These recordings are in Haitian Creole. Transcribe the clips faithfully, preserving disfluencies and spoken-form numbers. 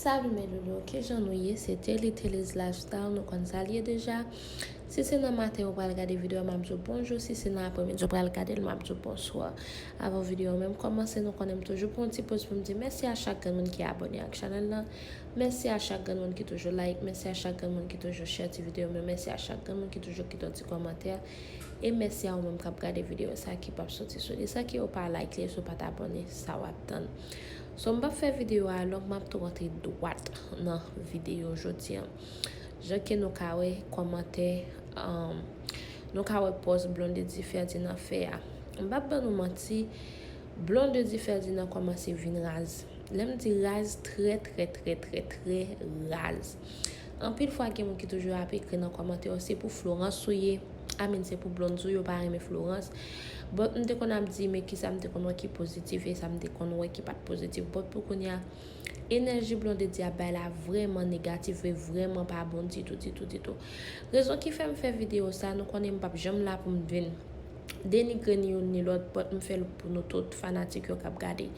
Salut mes loulous, kijan nou ye? Se Telly Telly's Lifestyle, nou konn sa l ye deja. Si se nan maten ou pral gade videyo a, m ap di w bonjou. Si se nan apremidi ou pral gade l, m ap di w bonswa. Avan videyo a menm kòmanse, nou konnen m toujou pran yon ti poz pou m di mèsi a chak grenn moun ki abòne ak chanèl la. Mèsi a chak grenn moun ki toujou like. Mèsi a chak grenn moun ki toujou share ti videyo m yo. Mèsi a chak grenn moun ki toujou kite yon ti kòmantè. E mèsi a ou menm k ap gade videyo sa ki p ap soti sou li. Sa ki ou pa like li, si ou pa t abòne, sa w ap tann. So, m p ap fè videyo a long, m ap tou rantre dwat nan videyo jodi a. Jan ke nou ka wè kòmantè, um, nou ka wè pòs Blondedy Ferdinand fè a. M p ap ban nou manti, Blondedy Ferdinand kòmanse vin raz. Lè m di raz, trè, trè, trè, trè, trè raz. Anpil fwa, gen moun ki toujou ap ekri nan kòmantè yo, se pou Florence ou ye. I mean, se pou Blondedy ou pa renmen Florence. But m te konn ap di, men kisa m te konn wè ki pozitif e sa m te konn wè ki pa t pozitif. But pou kounye a, enèji Blondedy ap bay la vrèman negatif e vrèman pa bon ditou, ditou, ditou. Rezon ki fè m fè videyo sa, nou konnen m p ap janm la pou m vin denigre ni youn ni lòt, but m fè l pou nou tout fanatik yo k ap gade.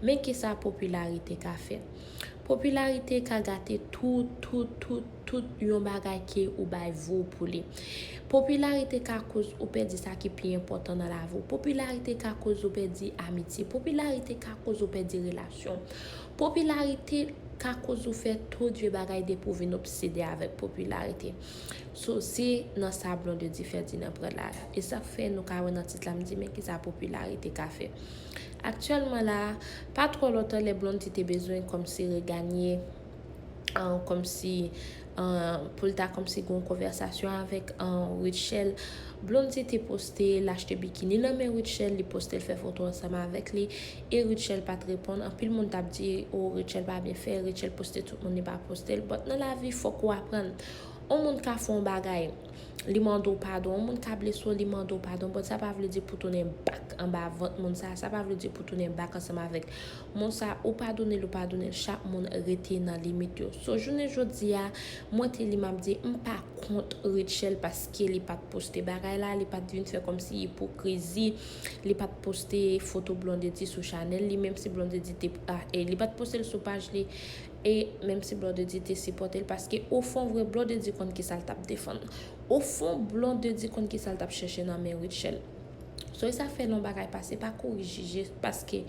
Men kisa popilarite ka fè? Popilarite ka gate tout, tout, tout, tout yon bagay ke ou bay vi w pou li. Popilarite ka koz ou pèdi sa ki pi enpòtan nan lavi w. Popilarite ka koz ou pèdi amitye. Popilarite ka koz ou pèdi relasyon. Popilarite ka koz ou fè tout vye bagay depi w vin obsede avèk popilarite. So, se nan sa Blondedy Ferdinand pran la. E sa k fè nou ka wè nan tit la, m di, men kisa popilarite ka fè. Aktyèlman la, pa twò lontan lè Blondedy te bezwen kòmsi reganye, uh, kòmsi, uh, pou l ta kòmsi gen yon konvèsasyon avèk, uh, Rutshelle. Blondedy te poste l achte bikini nan men Rutshelle, li poste l fè foto ansanm avèk li, e Rutshelle pa t reponn. Anpil moun t ap di, o, Rutshelle pa byen fè, Rutshelle poste tout moun, li pa poste l. But nan lavi, fòk ou aprann. On moun ka fè on bagay, li mande w padon. On moun ka blese w, li mande w padon. But sa pa vle di pou tounen bak anba vant moun sa. Sa pa vle di pou tounen bak ansanm avèk moun sa. Ou padone l, ou padone l. Chak moun rete nan limit yo. So, jounen jodi a, mwen te li m ap di, m pa kont Rutshelle paske li pa t poste bagay la, li pa t vin fè kòmsi ipokrizi, li pa t poste foto Blondedy sou chanèl li, menm si Blondedy te, ah, e li pa t poste l sou paj li. E menm si Blondedy te sipòte l, paske ofon vre, Blondedy konn kisa l t ap defann. Ofon, Blondedy konn kisa l t ap chèche nan men Rutshelle. So, e sa fè lè yon bagay pase, pa kouri jije, paske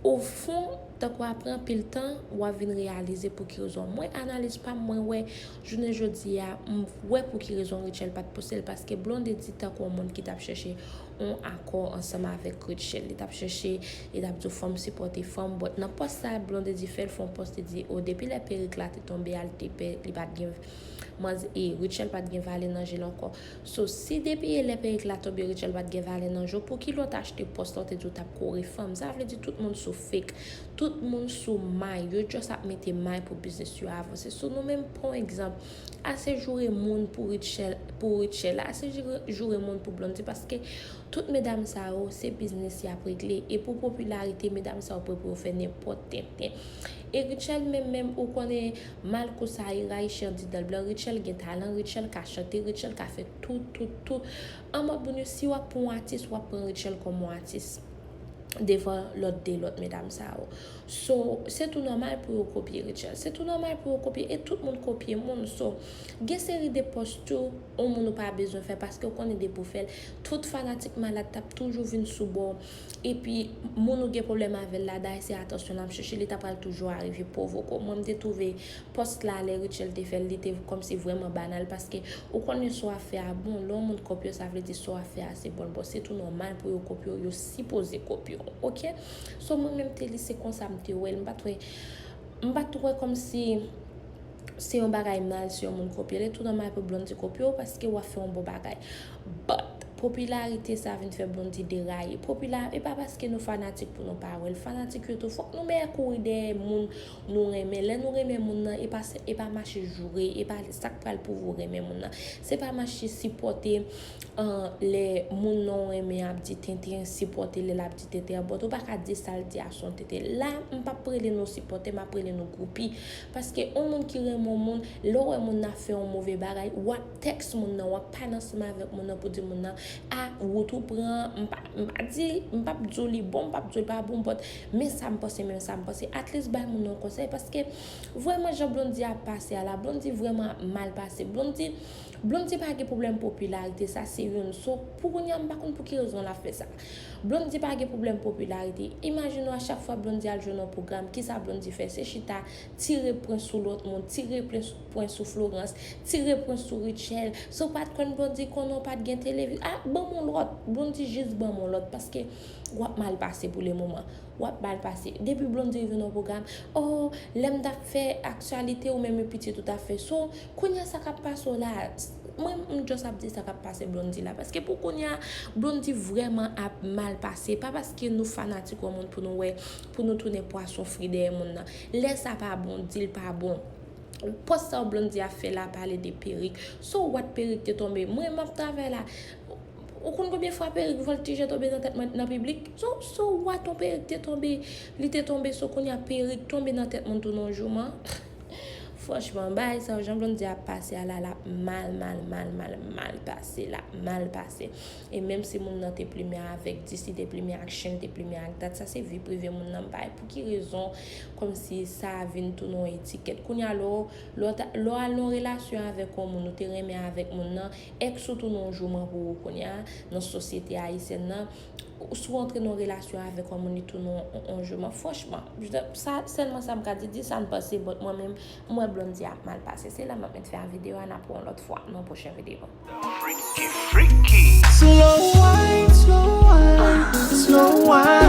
ofon, tankou apre anpil tan, w ap vin reyalize pou ki rezon. Mwen, analiz pa m, mwen wè, jounen jodi a, m wè pou ki rezon Rutshelle pa t poste l, paske Blondedy tankou yon moun ki t ap chèche yon akò ansanm avèk Rutshelle. Li t ap chèche, li t ap di w fanm sipòte fanm. But nan pòs sa, Blondedy fè l fè yon pòs, li di, o, depi lè perik la te tonbe a, li te pè, li pa t gen, manz-, e, Rutshelle pa t gen valè nan je l ankò. So, si depi e lè perik la tonbe, Rutshelle pa t gen valè nan je w, pouki lè w t achte pòs la, w te di w t ap kore fanm? Sa vle di tout moun sou fake, tout moun sou may, yo just ap mete may pou biznis yo avanse. So, nou menm, pran yon egzanp, ase joure moun pou Rutshelle, pou Rutshelle, ase joure, joure moun pou Blondedy, paske tout medam sa yo, se biznis y ap regle. E pou popilarite, medam sa yo prè pou yo fè nenpòt tenten. E Rutshelle menm, menm, ou konnen, mal kou sa ye, rayi chen andidan l blan. Rutshelle gen talan, Rutshelle ka chante, Rutshelle ka fè tout, tout, tout. An mòd moun yo, si w ap pran yon atis, w ap pran Rutshelle kòm yon atis devan lòt de lòt medam sa yo. So, se tou nòmal pou yo kopye Rutshelle. Se tou nòmal pou yo kopye, e tout moun kopye moun. So, gen seri de pòs tou, yon moun ou pa bezwen fè, paske w konnen depi w fè l, tout fanatik malad t ap toujou vin sou bò w. Epi, moun ou gen pwoblèm avè l la, dayè se atansyon l ap chèche, li ta pral toujou arive pwovoke w. Mwen, m te twouve pòs la, lè Rutshelle te fè l, li te kòmsi vrèman banal, paske ou konnen sa w ap fè a bon, lè yon moun kopye w, sa vle di sa w ap fè a se bon. Bon, se tou nòmal pou yo kopye w, yo sipoze kopye w, oke? So, mwen menm, te li, se konsa m te wè l, m pa t wè, m pa t wè kòmsi se yon bagay mal si yon moun kopye l. E tou nòmal pou Blondedy kopye w paske w ap fè yon bon bagay. But, popilarite sa vin fè Blondedy deraye. Popila-, e pa paske nou fanatik pou nou pa wè l. Fanatik yo tou, fòk nou mèt kouri dèyè moun nou renmen. Lè nou renmen moun nan, e pa se, e pa mache joure, e pa sa k pral pwouve w renmen moun nan. Se pa mache sipòte, an, lè moun nan w renmen ap di tenten, sipòte lè l ap di tenten an. But ou pa ka di sa l di a se yon tenten. La, m p ap rele nou sipòtè, m ap rele nou groupi. Paske yon moun ki renmen yon moun, lè w wè moun nan ap fè yon move bagay, w ap tèks moun nan, w ap pale ansanm avèk moun nan pou di moun nan, a wout ou pran, m pa, m pa di, m p ap di w li bon, m p ap di w li pa bon, but men sa m panse, men sa m panse. At least bay moun nan konsèy, paske vrèman jan Blondy ap pase a la, Blondy vrèman ap mal pase. Blondy, Blondy pa gen pwoblèm popilarite, sa se youn. So, pou kounye a, m pa konn pou ki rezon l ap fè sa. Blondy pa gen pwoblèm popilarite. Imajine w a chak fwa Blondy al jwe nan pwogram, kisa Blondy fè? Se chita, tire pwen sou lòt moun, tire pwen sou Florence, tire pwen sou Rutshelle. So, w pa t konn Blondy konnen w pa t gen televi-, a, ban m yon lòt. Blondy jis ban m yon lòt, paske w ap mal pase pou le moman. W ap mal pase. Depi Blondy rive nan pwogram, oh, lè m t ap fè aktyalite ou menm e pitit ou t ap fè. So, kounye a sa k ap pase w la, mwen, m just ap di sa k ap pase Blondy la. Paske pou kounye a, Blondy vrèman ap mal pase. Pa paske nou fanatik yon moun pou nou wè, pou nou tounen pwason fri dèyè moun nan. Lè sa pa bon, di l pa bon. Pòs sa Blondy ap fè la pale de perik. So what, perik te tonbe? Mwen, m ap travay la. Ou konn konbyen fwa perik vòltije tonbe nan tèt mwen nan piblik? So, so what, yon perik te tonbe, li te tonbe, so kounye a perik tonbe nan tèt moun tou nan yon jouman. Franchman, bagay sa yo, jan Blondy ap pase a la, l ap mal, mal, mal, mal, mal pase, l ap mal pase. E menm si moun nan te plimen avèk dis, li te plimen ak chen, li te plimen ak dat, sa se vi prive moun nan, m pa wè pou ki rezon, kòmsi sa vin tounen yon etikèt. Kounye a, lè w, lè w ta, lè w al nan yon relasyon avèk yon moun, ou te renmen avèk moun nan, èks ou tounen yon jouman pou ou kounye a, nan sosyete ayisyèn nan. Si w antre nan yon relasyon avèk yon moun, li tounen yon, yon jouman. Franchman, sa, sèlman sa m ka di, di sa n panse, but mwen menm, m wè Blondy ap mal pase. Se la m ap mèt fè a videyo a, n ap wè yon lòt fwa nan pwochen videyo. Freaky, freaky. Slow wine, slow wine, slow wine.